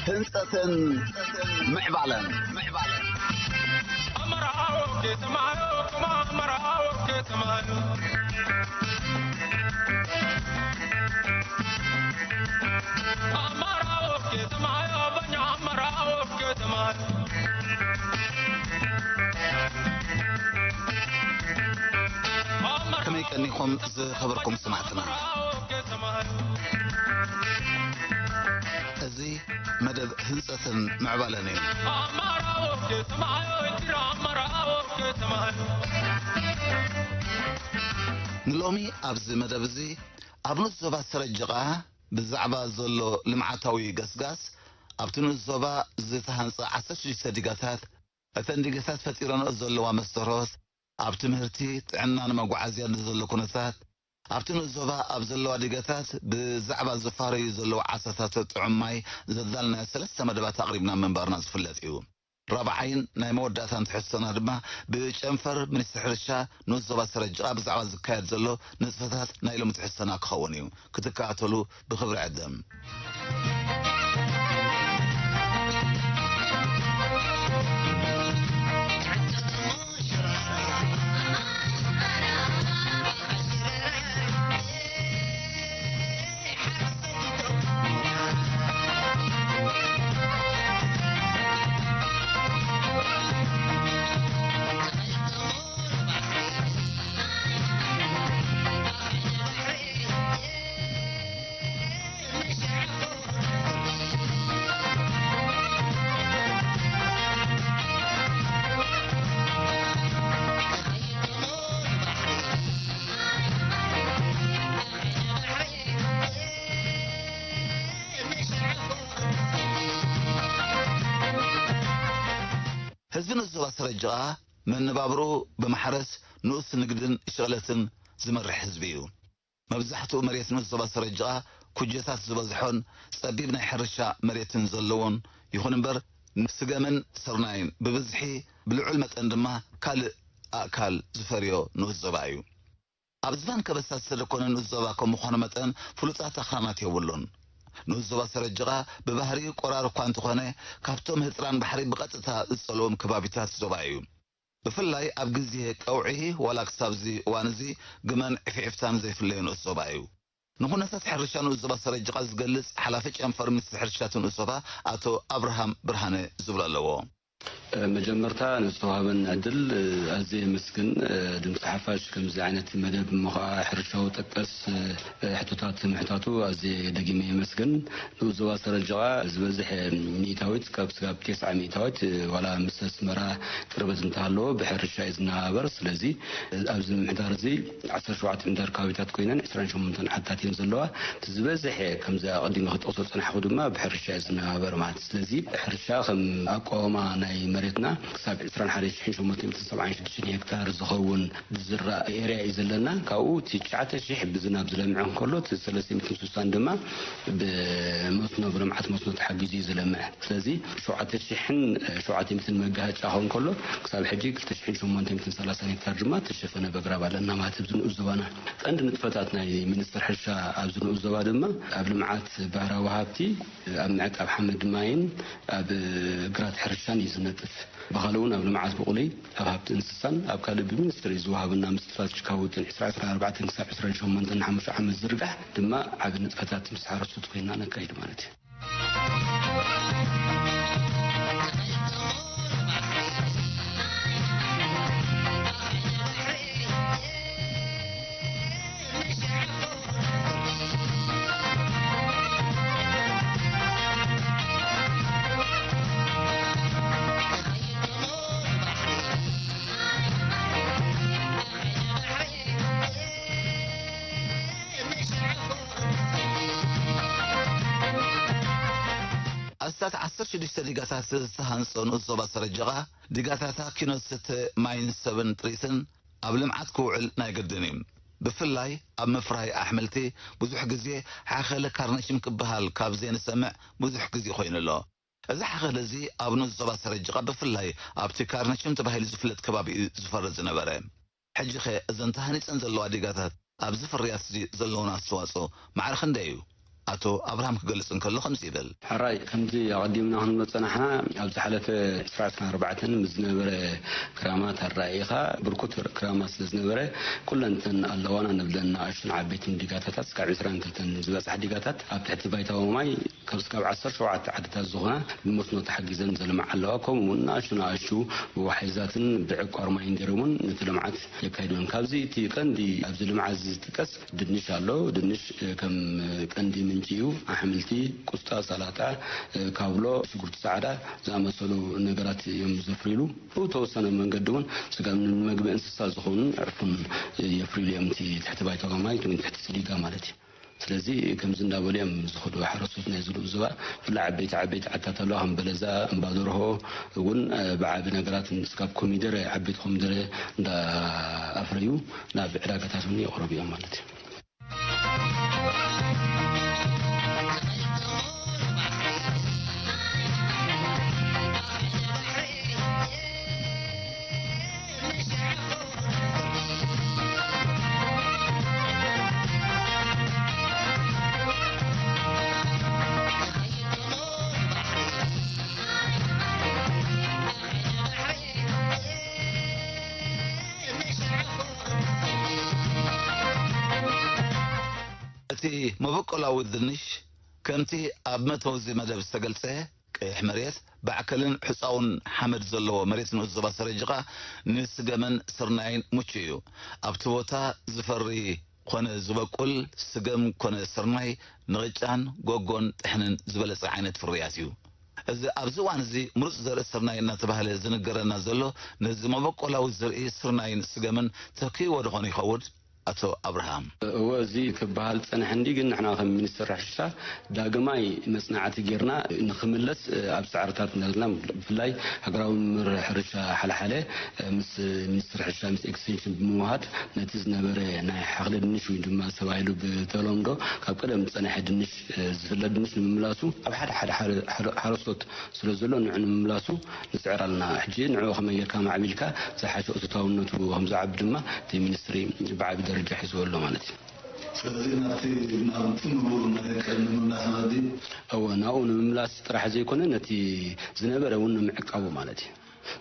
ህንጸትን ምዕባለን። ከመይ ቀኒኹም ዝኸበርኩም ሰማዕትና? እዚ መደብ ህንጸትን ምዕባለን እዩ። ንሎሚ ኣብዚ መደብ እዚ ኣብ ንኡስ ዞባ ሰረጅቓ ብዛዕባ ዘሎ ልምዓታዊ ገስጋስ፣ ኣብቲ ንኡስ ዞባ ዝተሃንጸ ዓሰርተ ሽዱሽተ ዲጋታት፣ እተን ዲጋታት ፈጢረንኦ ዘለዋ መስተርሆት፣ ኣብ ትምህርቲ፣ ጥዕናን መጓዓዝያን ዘሎ ኩነታት፣ ኣብቲ ንኡስ ዞባ ኣብ ዘለዋ ዲጋታት ብዛዕባ ዝፋረዩ ዘለዉ ዓሳታት ጥዑም ማይ ዘዳልናዮ ሰለስተ መደባት ኣቕሪብና ምንባርና ዝፍለጥ እዩ። ራብዓይን ናይ መወዳእታን ትሕዝቶና ድማ ብጨንፈር ሚኒስትሪ ሕርሻ ንኡስ ዞባ ሰረጅቓ ብዛዕባ ዝካየድ ዘሎ ንጥፈታት ናይ ሎሚ ትሕዝቶና ክኸውን እዩ። ክትከታተሉ ብኽብሪ ዕደም። ህዝቢ ንኡስ ዞባ ሰረጅቓ መነባብርኡ ብማሕረስ፣ ንኡስ ንግድን ሽቕለትን ዝመርሕ ህዝቢ እዩ። መብዛሕትኡ መሬት ንኡስ ዞባ ሰረጅቓ ኩጀታት ዝበዝሖን ጸቢብ ናይ ሕርሻ መሬትን ዘለዎን፣ ይኹን እምበር፣ ስገምን ስርናይን ብብዝሒ፣ ብልዑል መጠን ድማ ካልእ ኣእካል ዝፈርዮ ንኡስ ዞባ እዩ። ኣብ ዝባን ከበሳ ዝተደኮነ ንኡስ ዞባ ከም ምዃኑ መጠን፣ ፍሉጣት ኣኽራናት የብሉን። ንኡስ ዞባ ሰረጅቓ ብባህሪኡ ቆራር እኳ እንተኾነ፣ ካብቶም ህጽራን ባሕሪ ብቐጥታ ዝጸልዎም ከባቢታት ዞባ እዩ። ብፍላይ ኣብ ግዜ ቀውዒ፣ ዋላ ክሳብዚ እዋን እዚ፣ ግመን ዒፍዒፍታን ዘይፍለዮ ንኡስ ዞባ እዩ። ንኹነታት ሕርሻ ንኡስ ዞባ ሰረጅቓ ዝገልጽ ሓላፊ ጨንፈር ሚኒስትሪ ሕርሻ እቲ ንኡስ ዞባ ኣቶ ኣብርሃም ብርሃነ ዝብሎ ኣለዎ። መጀመርታ ንዝተዋህበኒ ዕድል ኣዝየ የመስግን። ድምፂ ሓፋሽ ከምዚ ዓይነት መደብ እሞ ከዓ ሕርሻዊ ጠቀስ ሕቶታት ምሕታቱ ኣዝየ ደጊመ የመስግን። ንኡስ ዞባ ሰረጅቓ ዝበዝሕ ሚእታዊት ካብ ስጋብ ተስዓ ሚእታዊት ዋላ ምስ ኣስመራ ቅርበት እንተሃለዎ ብሕርሻ እዩ ዝነባበር። ስለዚ ኣብዚ ምምሕዳር እዚ ዓሰርተ ሸውዓተ ምምሕዳር ከባቢታት ኮይነን ዕስራን ሸሞንተን ዓድታት እየን ዘለዋ። እቲ ዝበዝሐ ከምዚ ኣቐዲመ ክጠቕሶ ዝጸናሕኩ ድማ ብሕርሻ እዩ ዝነባበር ማለት እዩ። ስለዚ ሕርሻ ከም ኣቃውማ ናይ መሬትና ክሳብ ዕስራን ሓደን ሽሕን ሸሞንተ ሚእትን ሰብዓን ሽዱሽተን ሄክታር ዝኸውን ዝዝራእ ኤርያ እዩ ዘለና። ካብኡ እቲ ትሽዓተ ሽሕ ብዝናብ ዝለምዕ እንከሎ፣ እቲ ሰለስተ ሚእትን ስሳን ድማ ብመስኖ፣ ብልምዓት መስኖ ተሓጊዙ እዩ ዝለምዕ። ስለዚ ሸውዓተ ሽሕን ሸውዓተ ሚእትን መጋሃጫ ክኸውን ከሎ፣ ክሳብ ሕጂ ክልተ ሽሕን ሸሞንተ ሚእትን ሰላሳን ሄክታር ድማ ተሸፈነ በግራብ ኣለና ማለት እዩ። ንኡስ ዞባና ቀንዲ ንጥፈታት ናይ ሚኒስትር ሕርሻ ኣብዚ ንኡስ ዞባ ድማ ኣብ ልምዓት ባህራዊ ሃብቲ፣ ኣብ ምዕቃብ ሓመድ ማይን ኣብ ግራት ሕርሻን እዩ ዝነጥፍ። ብኻልእ እውን ኣብ ልምዓት ብቑሊ፣ ኣብ ሃብቲ እንስሳን ኣብ ካልእ ብሚኒስትሪ ዝወሃበና ምስ ስትራቴጂካዊ ውጥን ዕስራ ዕስራን ኣርባዕተን ክሳብ ዕስራን ሸሞንተን ንሓሙሽተ ዓመት ዝርጋሕ ድማ ዓቢ ንጥፈታት ምስ ሓረስቶት ኮይና ነካይድ ማለት እዩ። ኣስታት ዓሰርተ ሽዱሽተ ዲጋታት ዝተሃንጾ ንኡስ ዞባ ሰረጀቓ፣ ዲጋታታ ኪኖ ዝስተ ማይን ሰብን ጥሪትን ኣብ ልምዓት ክውዕል ናይ ግድን እዩ። ብፍላይ ኣብ ምፍራይ ኣሕምልቲ ብዙሕ ግዜ ሓኸለ ካርነሽም ክበሃል ካብ ዘይንሰምዕ ብዙሕ ግዜ ኮይኑ ኣሎ። እዚ ሓኸለ እዚ ኣብ ንኡስ ዞባ ሰረጅቓ ብፍላይ ኣብቲ ካርነሽም ተባሂሉ ዝፍለጥ ከባቢ እዩ ዝፈሪ ዝነበረ። ሕጂኸ እዘን ተሃኒጸን ዘለዋ ዲጋታት ኣብዚ ፍርያት እዚ ዘለወን ኣስተዋጽኦ ማዕረ ክንደይ እዩ? ኣቶ ኣብርሃም ክገልጽ እንከሎ ከምዚ ይብል። ሕራይ፣ ከምዚ ኣቐዲምና ክንብሎ ዝጸናሕና፣ ኣብ ዝሓለፈ ዕስራ ዕስራን ኣርባዕተን ምስ ዝነበረ ክራማት ኣረኣኢኻ፣ ብርኩት ክራማት ስለ ዝነበረ፣ ኩለን እተን ኣለዋና ንብለን ንኣሽቱን ዓበይትን ዲጋታታት፣ እስካብ ዕስራን ክልተን ዝበጽሓ ዲጋታት ኣብ ትሕቲ ባይታዊ ማይ ካብ እስካብ ዓሰርተ ሸውዓተ ዓድታት ዝኾና ብመስኖ ተሓጊዘን ዘልምዓ ኣለዋ። ከምኡ እውን ንኣሽቱ ንኣሽቱ ብዋሕይዛትን ብዕቋር ማይን ገይሮም እውን ነቲ ልምዓት የካይዱ እዮም። ካብዚ እቲ ቀንዲ ኣብዚ ልምዓት እዚ ዝጥቀስ ድንሽ ኣሎ። ድንሽ፣ እ፣ ከም ቀንዲ ምንጪ እዩ። ኣሕምልቲ፣ ቁስጣ፣ ሰላጣ፣ እ፣ ካብሎ፣ ሽጉርቲ ጻዕዳ ዝኣመሰሉ ነገራት እዮም ዘፍርይሉ። ብተወሰነ መንገዲ እውን ስጋ ንምግቢ እንስሳ ዝኾኑን ዕርፉን፣ እ፣ የፍርይሉ እዮም። እቲ ትሕቲ ባይታ ማይ ወይ ትሕቲ ስዲጋ ማለት እዩ። ስለዚ ከምዚ እንዳበሉ እዮም ዝኸዱ ሓረስቶት ናይ ዝሉኡ ዞባ። ብፍላይ ዓበይቲ ዓበይቲ ዓድታት ኣለዋ፣ ከም በለዛ፣ እምባደርሆ እውን፣ እ፣ ብዓቢ ነገራት ስጋብ ኮሚደረ፣ ዓበይቲ ኮሚደረ እንዳኣፍረዩ ናብ ዕዳጋታት እውን የቕርቡ እዮም ማለት እዩ። እቲ መበቆላዊ ድንሽ ከምቲ ኣብ መእተዊ እዚ መደብ ዝተገልጸ ቀይሕ መሬት፣ ባዕከልን ሕጻውን ሓመድ ዘለዎ መሬት ንኡስ ዞባ ሰረጅቓ ንስገምን ስርናይን ምቹእ እዩ። ኣብቲ ቦታ ዝፈሪ ኮነ ዝበቁል ስገም ኮነ ስርናይ ንቕጫን ጎጎን ጥሕንን ዝበለጸ ዓይነት ፍርያት እዩ። እዚ ኣብዚ እዋን እዚ ምሩጽ ዘርኢ ስርናይ እናተባህለ ዝንገረና ዘሎ ነዚ መበቆላዊ ዘርኢ ስርናይን ስገምን ተኪእዎ ዶ ኾን ይኸውን? ኣቶ ኣብርሃም። እወ፣ እዚ ክበሃል ጸንሐ እንዲ፣ ግን ንሕና ከም ሚኒስትሪ ሕርሻ ዳግማይ መጽናዕቲ ጌርና ንኽምለስ ኣብ ጻዕርታት ኢና ዘለና። ብፍላይ ሃገራዊ ምምር ሕርሻ ሓለሓለ ምስ ሚኒስትሪ ሕርሻ ምስ ኤክስቴንሽን ብምውሃድ ነቲ ዝነበረ ናይ ሓኽሊ ድንሽ ወይ ድማ ተባሂሉ ብተለምዶ ካብ ቀደም ዝጸንሐ ድንሽ፣ ዝፍለጥ ድንሽ ንምምላሱ ኣብ ሓደ ሓደ ሓረ-፣ ሓረ-፣ ሓረስቶት ስለ ዘሎ ንዑ ንምምላሱ ንጽዕር ኣለና። ሕጂ ንዑ ከመይ ጌርካ ማዕቢልካ ዝሓሸ እቶታውነቱ ከም ዝዓቢ ድማ እቲ ሚኒስትሪ ብዓቢ ደረጃ ሒዝዎ ኣሎ ማለት እዩ። ስለዚ ናብቲ፣ ናብቲ ንቡር መደቀን ንምምላስ ማለት ድዩ? እወ፣ ናብኡ ንምምላስ ጥራሕ ዘይኮነ ነቲ ዝነበረ እውን ንምዕቃቡ ማለት እዩ።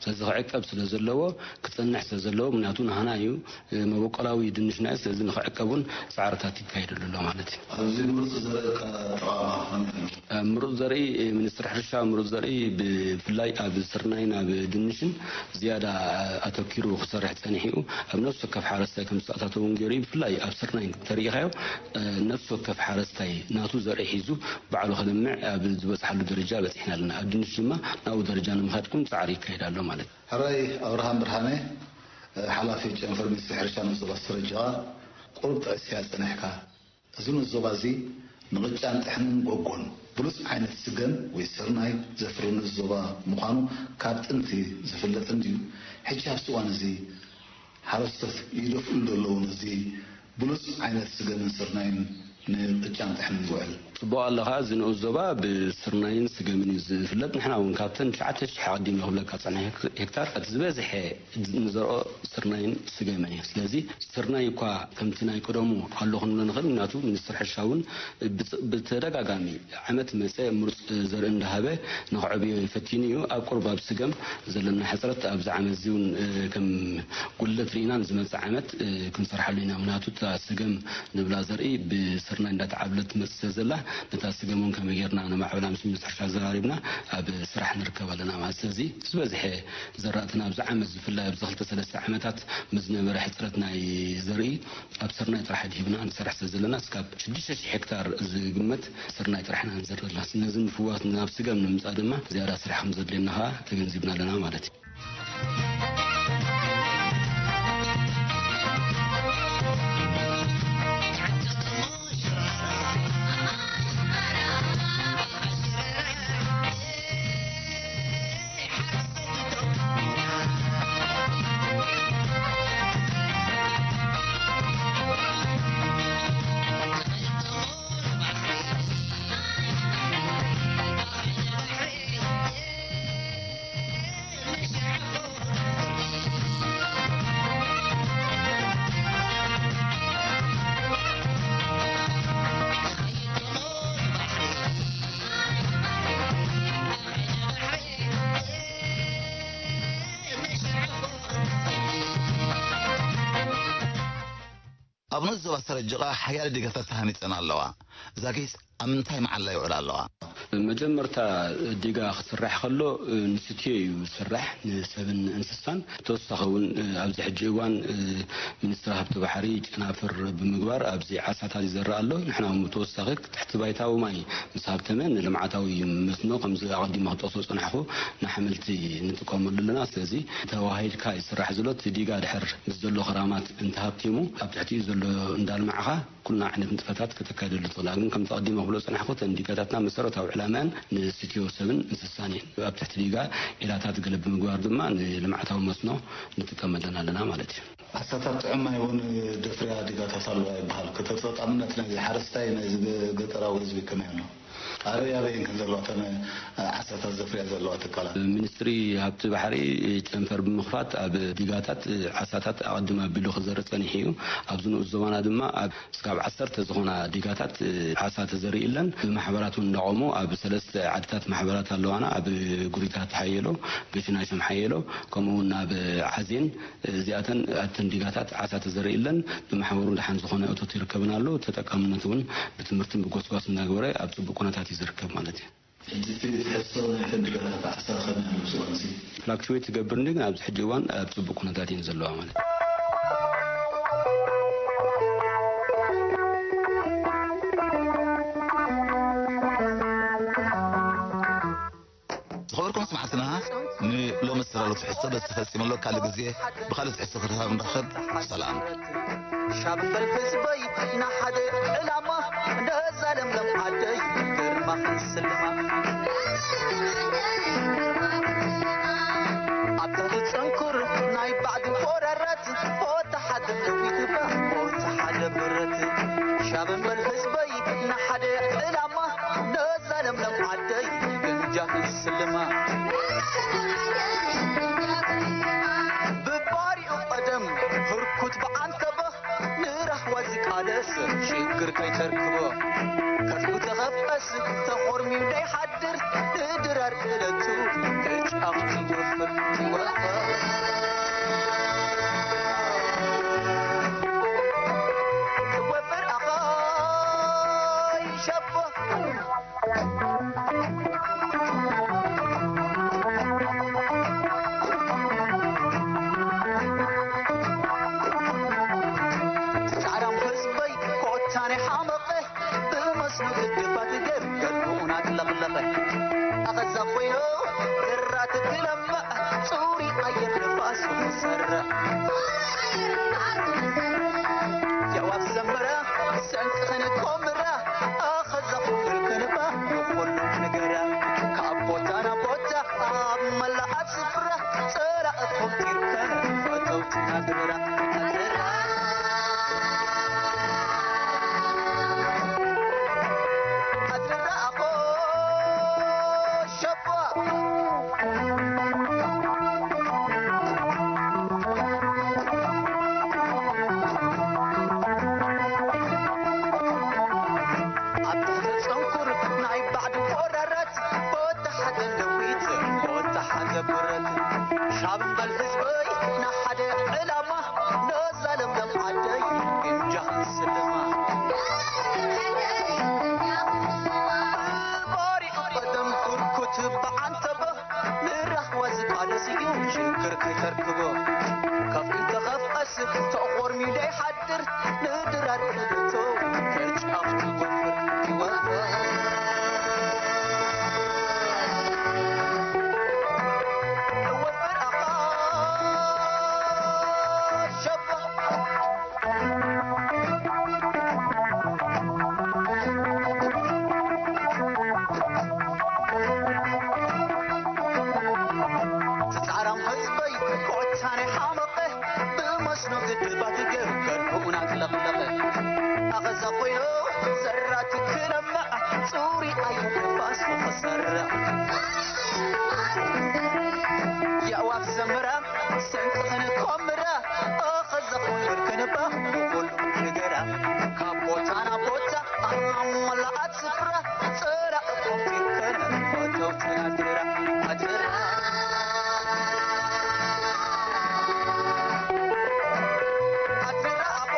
ስለዚ ክዕቀብ ስለ ዘለዎ፣ ክጸንሕ ስለ ዘለዎ፣ ምክንያቱ ናህና እዩ፣ መበቆላዊ ድንሽና እዩ። ስለዚ ንክዕቀብ እውን ጻዕርታት ይካየደሉ ኣሎ ማለት እዩ። ኣብዚ ምሩጽ ዘርኢ ኣጠቓቕማ ከመይ ኣሎ? ምሩጽ ዘርኢ፣ ሚኒስትሪ ሕርሻ ምሩጽ ዘርኢ ብፍላይ ኣብ ስርናይን ኣብ ድንሽን ዝያዳ ኣተኪሩ ክሰርሕ ጸኒሑ እዩ። ኣብ ነፍሲ ወከፍ ሓረስታይ ከም ዝተኣታተው እውን ገይሩ እዩ። ብፍላይ ኣብ ስርናይ እንተሪኢኻዮ፣ ነፍሲ ወከፍ ሓረስታይ ናቱ ዘርኢ ሒዙ ባዕሉ ከልምዕ ኣብ ዝበጽሓሉ ደረጃ በጺሕና ኣለና። ኣብ ድንሽ ድማ ናብኡ ደረጃ ንምኻድ እውን ጻዕሪ ይካየድ ኣሎ ማለት እዩ። ሕራይ ኣብርሃም ብርሃነ፣ ሓላፊ ጨንፈር ሚኒስትሪ ሕርሻ ንኡስ ዞባ ሰረጅቓ፣ ቁሩብ ጠቒስካዮ ጸኒሕካ። እዚ ንኡስ ዞባ እዚ ንቕጫን ጥሕንን ጎጎን ብሉጽ ዓይነት ስገም ወይ ስርናይ ዘፍሪ ንኡስ ዞባ ምዃኑ ካብ ጥንቲ ዝፍለጥ እንድዩ። ሕጂ ኣብዚ እዋን እዚ ሓረስቶት ይደፍኡ ዶ ኣለዉ ነዚ ብሉጽ ዓይነት ስገምን ስርናይን ንቕጫን ጥሕንን ዝውዕል? ጽቡቕ ኣለኻ። እዚ ንኡስ ዞባ ብስርናይን ስገምን እዩ ዝፍለጥ። ንሕና እውን ካብተን ትሽዓተ ሽሕ ኣቐዲመ ክብለካ ጸኒሐ ሄክ-፣ ሄክታር እቲ ዝበዝሐ ንዘርኦ ስርናይን ስገምን እዩ። ስለዚ ስርናይ እኳ ከምቲ ናይ ቀደሙ ኣሎ ክንብሎ ንኽእል፣ ምክንያቱ ሚኒስትሪ ሕርሻ እውን ብጽ-፣ ብተደጋጋሚ ዓመት መጸ ምሩጽ ዘርኢ እንዳሃበ ንኽዕብዮ ፈቲኑ እዩ። ኣብ ቁሩብ ኣብ ስገም ዘለና ሕጽረት ኣብዚ ዓመት እዚ እውን፣ እ፣ ከም ጉድለት ርኢና ንዝመጽእ ዓመት፣ እ፣ ክንሰርሓሉ ኢና። ምክንያቱ እታ ስገም ንብላ ዘርኢ ብስርናይ እንዳተዓብለት ትመጽእ ስለ ዘላ፣ ነታ ስገም እውን ከመይ ጌርና ነማዕብላ ምስ ሚኒስትሪ ሕርሻ ዘራሪብና ኣብ ስራሕ ንርከብ ኣለና ማለት። ስለዚ ዝበዝሐ ዘራእትና ኣብዚ ዓመት፣ ብፍላይ ኣብዚ ክልተ ሰለስተ ዓመታት ምስ ዝነበረ ሕጽረት ናይ ዘርኢ፣ ኣብ ስርናይ ጥራሕ ኣድሂብና ንሰርሕ ስለ ዘለና፣ እስካብ ሽዱሽተ ሽሕ ሄክታር ዝግመት ስርናይ ጥራሕ ኢና ንዘርእ ዘለና። ነዚ ንምፍዋስ ናብ ስገም ንምምጻእ ድማ ዝያዳ ስራሕ ከም ዘድልየና ከኣ ተገንዚብና ኣለና ማለት እዩ። ኣብ ንኡስ ዞባ ሰረጅቓ ሓያለ ዲጋታት ተሃኒጸን ኣለዋ። እዛ ጌጽ ኣብ ምንታይ መዓላ ይውዕላ ኣለዋ? መጀመርታ ዲጋ ክስራሕ ከሎ፣ ንስትዮ እዩ ዝስራሕ፣ ንሰብን እንስሳን። ተወሳኺ እውን ኣብዚ ሕጂ እዋን ሚኒስትሪ ሃብቲ ባሕሪ ጨናፍር ብምግባር ኣብዚ ዓሳታት ይዘርእ ኣሎ። ንሕና እውን ብተወሳኺ ትሕቲ ባይታዊ ማይ ምስ ሃብተመ ንልምዓታዊ መስኖ፣ ከምዚ ኣቐዲመ ክጠቕሶ ዝጸናሕኩ፣ ንሓመልቲ ንጥቀመሉ ኣለና። ስለዚ ተዋሂድካ ይስራሕ ዘሎ። እቲ ዲጋ ድሕር ምስ ዘሎ ክራማት እንተሃብቲሙ፣ ኣብ ትሕቲኡ ዘሎ እንዳልማዕኻ ኩልና ዓይነት ንጥፈታት ከተካይደሉ ትኽእል። ግን ከምቲ ኣቐዲመ ክብሎ ዝጸናሕኩ፣ እተን ዲጋታትና መሰረታዊ ዕላማን ንስትዮ ሰብን እንስሳን እየን። ኣብ ትሕቲ ዲጋ ዒላታት ገለ ብምግባር ድማ ንልምዓታዊ መስኖ ንጥቀመለን ኣለና ማለት እዩ። ዓሳታት ጥዑም ማይ እውን ደፍርያ ዲጋታት ኣለዋ ይበሃል። ተጠቃምነት ናይዚ ሓረስታይ፣ ናይዚ ገ-፣ ገጠራዊ ህዝቢ ከመይ ኣሎ? ኣበይ ኣበይን ከ ዘለዋ እተን ዓሳታት ዘፍርያ ዘለዋ ትካላት? ሚኒስትሪ ሃብቲ ባሕሪ ጨንፈር ብምኽፋት ኣብ ዲጋታት ዓሳታት ኣቐድም ኣቢሉ ክዘርእ ጸኒሑ እዩ። ኣብዚ ንኡስ ዞባና ድማ ኣብ እስካብ ዓሰርተ ዝኾና ዲጋታት ዓሳ ተዘሪእለን። ብማሕበራት እውን እንዳቖሙ ኣብ ሰለስተ ዓድታት ማሕበራት ኣለዋና። ኣብ ጉሪታት ሓየሎ፣ ገሽናሸም ሓየሎ፣ ከምኡ እውን ኣብ ዓዜን እዚኣተን ኣብተን ዲጋታት ዓሳ ተዘሪእለን ብማሕበሩ ደሓን ዝኾነ እቶት ይርከብን ኣሎ። ተጠቃምነት እውን ብትምህርትን ብጎስጓስ እናገበረ ኣብ ጽቡቕ ኩነታት እዩ ዝርከብ ማለት እዩ። ሕጂ እቲ ትሕዝቶ ናይተን ዲጋታት ዓሳ ከመይ ኣሎ ኣብዚ እዋን እዚ? ፍላክቹዌት ትገብር እንዲ፣ ግን ኣብዚ ሕጂ እዋን ኣብ ጽቡቕ ኩነታት እየን ዘለዋ ማለት እዩ። ዝኸበርኩም ኣስማዕትና፣ ንሎሚ ዝተዳለወ ትሕዝቶ በዚ ተፈጺሙ ኣሎ። ካልእ ግዜ ብኻልእ ትሕዝቶ ክርኸብ ንራኸብ። ሰላም። ሻብ በል ህዝበይ፣ ንሓደ ዕላማ፣ ነዛ ለምለም ዓደይ ግርማ ክንስልማ። ኣብታ ትጽንኩር ናይ ባዕዲ ወረረት፣ ቦታ ሓደ ደዊትባ፣ ቦታ ሓደ ብረት። ሻብ በል ህዝበይ፣ ንሓደ ዕላማ፣ ነዛ ለምለም ዓደይ ግምጃ ክንስልማ። ብባሪኡ ቀደም ህርኩት ብዓንተበ ንራህዋ ዝቃለስ ሽግር ከይተርክቦ። ከፍኡ ተኸፍአስ ተኾርሚዩ ደይሓድር ንድራር ክእለቱ ክጫፍ ይወፍር ይወፍር። ክወፍር ኣኸይ ሸቦ። ጻዕራም ህዝበይ ኮታነ ሓመቐ ብመስሉ ግድባት ገር ገርኡን ኣጥለቕለቐ። ኣኸዛ ኮይኑ ዝራቲ ክለምዕ ጽሩይ ኣየር ንፋስ ክሰርዕ። የዋብ ዘምራ ሰንቂ ክንኮምራ ኣኸዛ ኩፍር ክንባ ንኹሉ ንገራ። ካብ ቦታ ናብ ቦታ ኣብ መላኣ ስፍራ ጸላእኹም ጢርከን ፈተውትና ግብራ። ኣድራ፣ ኣድራ ኣኾ ሸቦ። ኣብ ትሕቲ ጽንኩር ናይ ባዕዲ ወራራት፣ ቦታ ሓደ ነዊት፣ ቦታ ሓደ ብረት። ሻብ እምበል ህዝበይ፣ ንሓደ ዕላማ፣ ነዛ ለምለም ዓደይ፣ ግምጃ ክንስልማ። ብባሪኡ ቀደም ኩርኩት ብዓንተበ፣ ንራህዋ ዝቃለስ እዩ ሽግር ከይተርክቦ። ከፍኡ ተኸፍአስ ተኾርሚዩ ደይሓድር፣ ንድራር ክእለቱ ክጫፍ ትወፍር ትወፍር። ትወፍር ኣኻ ሸባ። ጻዕራም ህዝበይ ኮታነ ሓመቐ፣ ብመስኖ ግድባት ገርገር ብኡን ኣጥለቕለቐ። ኣኸዛ ኮይኑ ዘራቲ ክለምዕ፣ ጽሩይ ኣየር ንፋስ ንኽሰርዕ። የእዋፍ ዘምራ፣ ሰንቂ ክንኮምራ፣ ኣኸዛ ኮይኑ ክንባ፣ ንኹሉ ንገራ። ካብ ቦታ ናብ ቦታ፣ ኣብ መላኣት ስፍራ፣ ጸላእቶም ፊርከን፣ ፈተውትና ኣድራ፣ ኣድራ። ኣድራ ኣቦ